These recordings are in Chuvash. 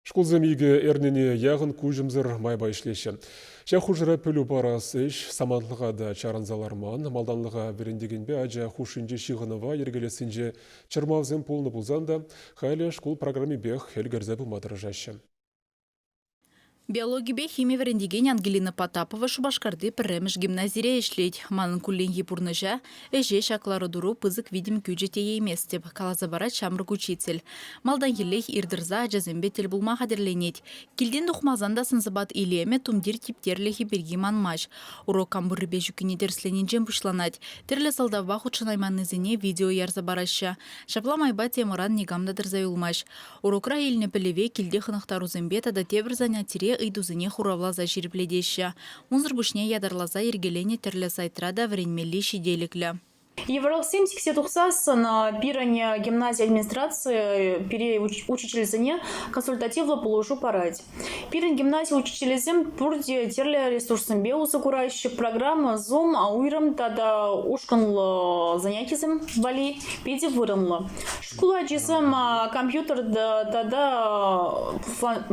Шкулсем икӗ эрнене яхӑн куҫӑмсӑр майпа ӗҫлеҫҫӗ. Ҫак хушӑра пӗлӳ парас ӗҫ самантлӑха та чарӑнса ларман. Малтанлӑха вӗрентекенпе ача хушшинчи ҫыхӑнӑва йӗркелессинче чӑрмавсем пулнӑ пулсан та халӗ шкул программипех ӗлкӗрсе пыма тӑрӑшаҫҫӗ. Биологипе хими вӗрентекен Ангелина Потапова Шупашкарти пӗрремӗш гимназире ӗҫлет. Манӑн кулленхи пурнӑҫа, ӗҫе ҫак лару-тӑру пысӑк витӗм кӳчӗ теейместӗп, каласа парать ҫамрӑк учитель. Малтанхиллех ир тӑрса ачасемпе тӗл пулма хатӗрленет. Килтен тухмасан та сӑн-сӑпат илемӗ, тумтир типтерлӗхӗ пирки манмасть. Урок кам пуррипе ҫуккине тӗрӗсленинчен пуҫланать. Тӗрлӗ сӑлтавпа хутшӑнайманнисене видео ярса параҫҫӗ. Ҫапла майпа темӑран никам та тӑрса юлмасть. Урокра илнӗ пӗлӗве килте хӑнӑхтарусемпе тата тепӗр занятире ыйтусене хуравласа ҫирӗплетеҫҫӗ. Унсӑр пуҫне ятарласа йӗркеленӗ тӗрлӗ сайтра та вӗренмелли ҫителӗклӗ. Йывӑрлӑхсем сиксе тухсассӑн пирӗн гимнази администрацийӗ пире учительсене консультативлӑ пулӑшу парать. Пирӗн гимнази учителӗсем пурте тӗрлӗ ресурссемпе усӑ кураҫҫӗ. Программа Zoom уйрӑм тата ушкӑнлӑ занятисем валли питӗ вырӑнлӑ. Шкул ачисем компьютер тата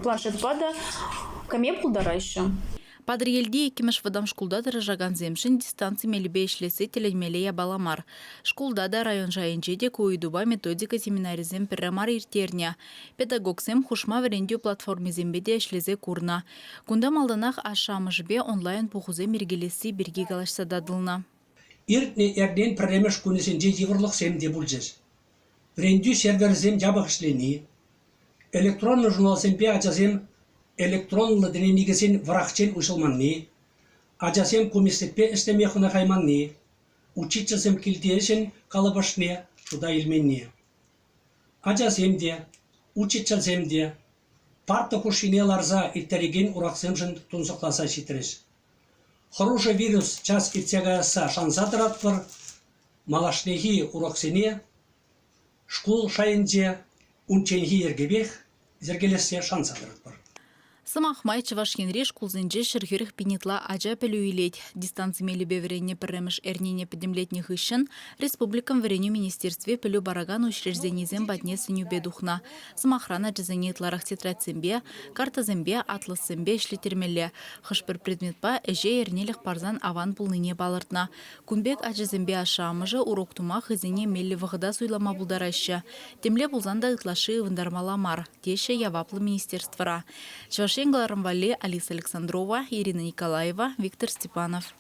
планшетпа та кӗме пултараҫҫӗ. Патӑрьелти иккӗмӗш вӑтам шкулта тӑрӑшакансемшӗн дистанци мелӗпе ӗҫлесси тӗлӗнмелле япала мар. Шкулта та, район шайӗнче те ку ыйтупа методика семинарӗсем пӗрре мар ирттернӗ. Педагогсем хушма вӗрентӳ платформисемпе те ӗҫлесе курнӑ. Кунта малтанах ашшӗ-амӑшӗпе онлайн-пухусем йӗркелесси пирки калаҫса татӑлнӑ. Иртнӗ эрнен пӗрремӗш кунӗсенче йывӑрлӑхсем те пулчӗҫ. Вӗрентӳ серверӗсем япӑх ӗҫлени, электронлӑ журналсемпе ачасем электронлӑ дневникӗсен вӑрахчен уҫӑлманни, ачасем ку меслетпе ӗҫлеме хӑнӑхайманни, учительсем килти ӗҫӗн калӑпӑшне шута илменни. Ачасем те, учительсем те парта хушшине ларса ирттерекен уроксемшӗн тунсӑхласа ҫитрӗҫ. Хӑрушӑ вирус час иртсе каясса шанса тӑратпӑр. Малашнехи уроксене шкул шайӗнче унчченхи йӗркепех йӗркелессе шанса тӑратпӑр. Сӑмах май, Чӑваш Енри шкулсенче 140 пин ытла ача пӗлӳ илет. Дистанци мелӗпе вӗреннӗ пӗрремӗш эрнене пӗтӗмлетнӗ хыҫҫӑн республикӑн Вӗренӳ министерстви пӗлӳ паракан учрежденисем патне сӗнӳпе тухнӑ. Сӑмахран, ачасене ытларах тетрадьсемпе, картӑсемпе, атлассемпе ӗҫлеттермелле. Хӑш-пӗр предметпа ӗҫе эрнелӗх парсан аван пулнине палӑртнӑ. Кун пек ачасемпе ашшӗ-амӑшӗ урок тума хӑйсене меллӗ вӑхӑта суйлама пултараҫҫӗ. Темле пулсан та ытлашши ывӑнтармалла мар, теҫҫӗ яваплӑ министерствӑра. Чӑваш Ен кӑларӑм валли Алиса Александрова, Ирина Николаева, Виктор Степанов.